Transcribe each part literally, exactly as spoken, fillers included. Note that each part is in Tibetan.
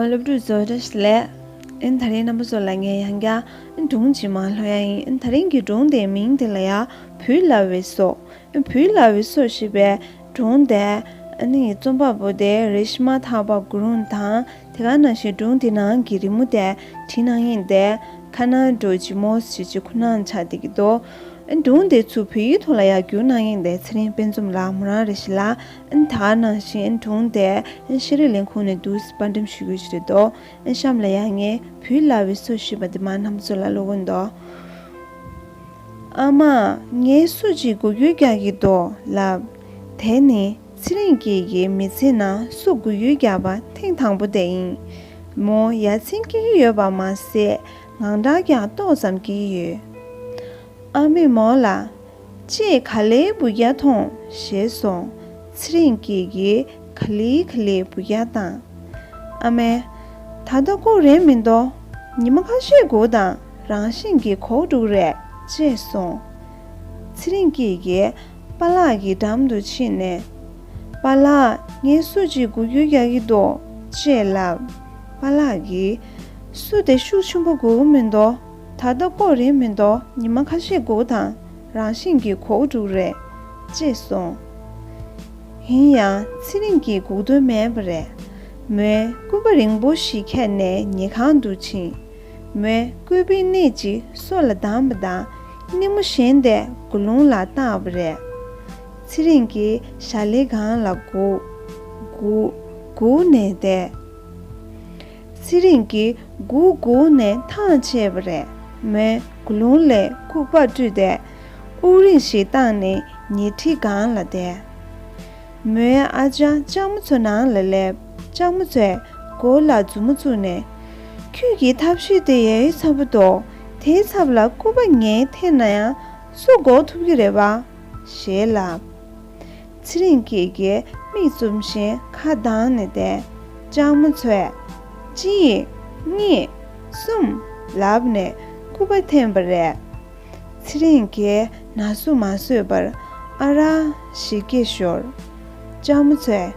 སློབ་ཕྲུག་ཚོ་བཀྲ་ཤིས་བདེ་ལེགས། ཨན་དེ་རིང་རྣམ་པ་ཚོ་ལ་ངས་ཡང་བསྐྱར་ཨན་སྒྲུང་ཅིག་མར་ལྷོ་ཡ་ཡིན། ཨན་དེ་རིང་གི་སྒྲུང་དེའི་མིང་དེ་ལ་ཡ་བུས་བླའི་སོ། ཨན་བུས་བླའི་སོ་ཞེས་པའི་སྒྲུང་དེ་ཨ་ནི་རྩོམ་པ་པོ་དེ་རེ་ཤི་མ་ཐར་པ་གུ་རུང་དང་། དེ་ག་ནང་བཞིན་སྒྲུང་དེ་ནང་གི་རི་མོ་དེ་བྲིས་གནང་མཁན་དེ་ཁ་ན་ཌོ་ཇི་མོ་ཞེས་བྱས་ཁོ་རང་ཆགས་བསྡད་ཀྱི་འདུག་ཨན་སྒྲུང་དེ་ཚུར་བོད་ཡིག་ཐོག་ལ་ཡ་བསྒྱུར་གནང་མཁན་དེ་ཚེ་རིང་དཔལ་འཛོམས་ལགས་མོ་རང་རེད་ཤག་ལ། ཨན་དེ་ག་ནང་བཞིན་ཨན་སྒྲུང་དེ་ཨན་ཤེས་རིག་ལས་ཁུངས་ནས་འདུག་སེ་པར་འགྲེམས་ཞུ་རྒྱུ་ཞིག་རེད་འདུག་ཨན་གཤམ་ལ་ཡ་ངས་བུས་བླའི་སོ་ཞེས་པ་དེ་མར་རྣམ་པ་ཚོ་ལ་ཀློག་གི་ཡིན་འདུག་ཨ་མ། ངའི་སོ་གཅིག་སྒུག་རྒྱུ་རྒྱག་གི་འདུག་ལབ། དེ་ནི་ཚེ་རིང་སྐྱིད་ཀྱིས་མི་ཚེ་ནང་སོ་སྒུག་རྒྱུ་རྒྱག་པ་ཐེངས་དང་པོ་དེ་ཡིན། མོ་ཡ་མཚན་སྐྱེ་གི་ཡོད་པ་མ་ཟད་དངངས་སྐྲག་ཀྱང་ཏོག་ཙམ་སྐྱེ་གི་ཡོད། ཨ་མས་མོ་ལ། ཅེས་ག་ལེར་འབུད་རྒྱག་ཐོངས་ཞེས་གསུངས། ཚེ་རིང་སྐྱིད་ཀྱིས་ག་ལེ་ག་ལེ་འབུད་རྒྱག་བཏང་། ཨ་མས། ད་ལྟ་ཁོག་རན་མི་འདུག་ཉི་མ་ཁ་ཤས་སྒུག་དང་། རང་བཞིན་གྱིས་གོག་འགྲོ་གི་རེད། ཅེས་གསུངས། ཚེ་རིང་སྐྱིད་ཀྱིས་པཱ་ལགས་ཀྱི་འགྲམ་དུ་ཕྱིན་ནས། པཱ་ལགས། ངའི་སོ་གཅིག་སྒུག་རྒྱུ་རྒྱག་གི་འདུག་ཅེས་ལབ། པཱ་ལགས་ཀྱིས། སོ་དེ་ཤུགས་ཆེན་པོ་སྒུག་གི་མི་འདུག་ད་ལྟ་ཁོག་རན་མི་འདུག་ཉི་མ་ཁ་ཤས་སྒུག་དང་། རང་བཞིན་གྱིས་གོག་འགྲོ་གི་རེད། ཅེས་གསུངས། ཡིན་ཡང་ཚེ་རིང་གིས་སྒུག་འདོད་མེད་པ་རེད། མོས་སྐུད་པ་རིང་པོ་ཞིག་ཁྱེར་ནས་ཉལ་ཁང་དུ་ཕྱིན། མོས་སྐུད་པའི་སྣེ་གཅིག་སོ་ལ་བསྡམས་པ་དང་། སྣེ་མོ་གཞན་དེ་སྒོ་རླུང་ལ་བཏགས་པ་རེད། ཚེ་རིང་གིས་ཞལ་ལས་སྒང་ལ་སྒུག་སྒུག་སྒུག་ནས་བསྡད། ཚེ་རིང་གིས་སྒུག་སྒུག་ནས་ཐང་ཆད་པ་རེད། མོས་སྒོ་རླུང་ལས་སྐུད་པ་བཀྲུས་ཏེ། དབུགས་རིང་ཞིག་བཏང་ནས་ཉལ་ཁྲིའི་སྒང་ལ་བསྡད། མོའི་ཨ་ཅག་ལྕགས་མོ་མཚོ་ནང་ལ་སླེབས། ལྕགས་མོ་མཚོས་མགོ་ལ་མཛུབ་མོ་བཙུགས་ནས། ཁྱོད་ཀྱི་ཐབས་ཤེས་དེ་ཡ་ཡི་ཚ་པོ་འདུག་དེའི་ཚབ་ལ་སྐུད་པ་ངས་འཐེན་ན་ཡང་སོ་འགུག་ཐུབ་ཀྱི་རེད་པ། ཞེས་ལབ། ཚེ་རིང་སྐྱིད་ཀྱིས་མིག་བཙུམ་བཞིན་ཁ་གདངས་ནས་བསྡད། ལྕགས་མོ་མཚོས། གཅིག་གཉིས། གསུམ། ལབ་ནས་སྐུད་པ་འཐེན་པ་རེད། ཚེ་རིང་གིས་ན་ཟུག་མ་བཟོད་པར་ཨ་ར་ཞེས་སྐད་ཤོར། ལྕགས་མོ་མཚོས།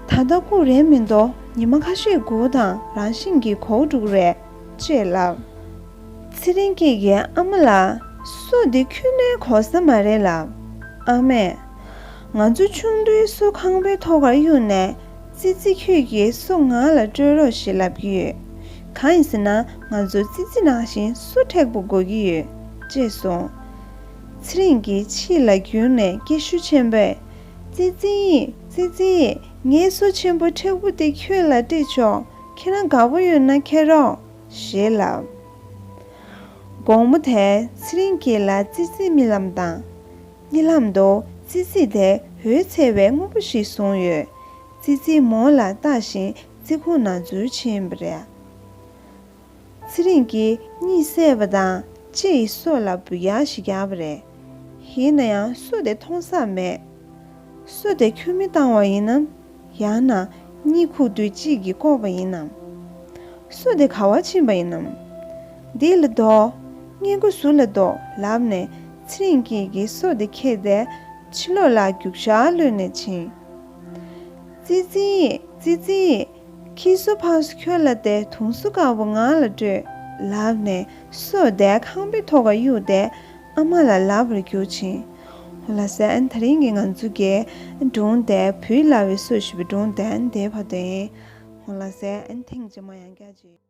ད་ལྟ་ཁོག་རན་མི་འདུག་ཉི་མ་ཁ་ཤས་སྒུག་དང་། རང་བཞིན་གྱིས་གོག་འགྲོ་གི་རེད། ཅེས་ལབ། ཚེ་རིང་སྐྱིད་ཀྱིས་ཨ་མ་ལ། སོ་འདི་ཁྱོན་ནས་གོག་ས་མ་རེད་ལབ། ཨ་མས། ང་ཚོ་ཆུང་དུས་སོ་ཁང་པའི་ཐོག་ཁར་གཡུགས་ནས། ཙི་ཙི་ཁྱོད་ཀྱིས་སོ་ང་ལ་སྤྲོད་རོགས་ཞེས་ལབ་ཀྱི་ཡོད། གང་ཡིན་ཟེར་ན་ང་ཚོ་ཙི་ཙི་ནང་བཞིན་སོ་མཁྲེགས་པོ་དགོས་ཀྱི་ཡོད། ཅེས་གསུངས། ཚེ་རིང་གིས་ཕྱི་ལ་བརྒྱུགས་ནས་སྐད་ཤུགས་ཆེན་པོས། ཙི་ཙི། ཙི་ཙི། ངའི་སོ་ཆེན་པོ་མཁྲེགས་པོ་དེ་ཁྱོད་ལ་སྤྲད་ཆོག་ཁྱེད་རང་དགའ་པོ་ཡོད་ན་འཁྱེར་རོགས། ཞེས་ལབ། དགོང་མོ་དེར་ཚེ་རིང་སྐྱིད་ལ་ཙི་ཙིའི་རྨི་ལམ་བཏང་། རྨི་ལམ་དུ་ཙི་ཙི་དེ་འོད་འཚེར་བའི་དངོས་པོ་ཞིག་བཟུང་ཡོད། ཙི་ཙིས་མོ་ལ་ལྟ་བཞིན་རྩིག་ཁུང་ནང་འཛུལ་ཕྱིན་པ་རེད། ཚེ་རིང་གིས་གཉིད་སད་པ་དང་ལྕེ་ཡི་སོ་ལ་འབུད་རྒྱག་ཞིག་བརྒྱབ་པ་རེད། ཡིན་ན་ཡང་སོ་དེ་མཐོང་ས་མེད། སོ་དེ་ཁྱོན་མི་བཏང་བ་ཡིན་ནམ། ཡང་ན་གཉིད་ཁུག་དུས་གཅིག་གིས་བཀོག་པ་ཡིན་ནམ། སོ་དེ་ག་བར་ཕྱིན་པ་ཡིན་ནམ། འདི་ལ་ལྡོག་སྔས་མགོ་ཟུར་ལ་ལྡོག་ལབ་ནས་ཚེ་རིང་སྐྱིད་ཀྱིས་སོ་དེ་ཁྱེར་ཏེ་ཕྱི་ལོགས་ལ་རྒྱུག་ཤར་གློད་ནས་ཕྱིན། ཙི་ཙི། ཙི་ཙི། ཁྱི་སོ་ཕག་སོ་ཁྱོད་ལ་སྟེར། དུང་སོ་དཀར་པོ་ང་ལ་སྤྲོད། ལབ་ནས་སོ་དེ་ཁང་པའི་ཐོག་ཁར་གཡུགས་ཏེ་ཨ་མ་ལ་ལབ་པར་གྱུར་ཕྱིན། འོ་ལགས་སེ། ཨན་དེ་རིང་གི་ང་ཚོ་གི་སྒྲུང་དེ་བུས་བླའི་སོ་ཞེས་པའི་སྒྲུང་དེ་ཨན་དེའི་བར་དུ་ཡིན། འོ་ལགས་སེ། ཨན་ཐེངས་རྗེས་མ་ཡང་བསྐྱར་མཇལ།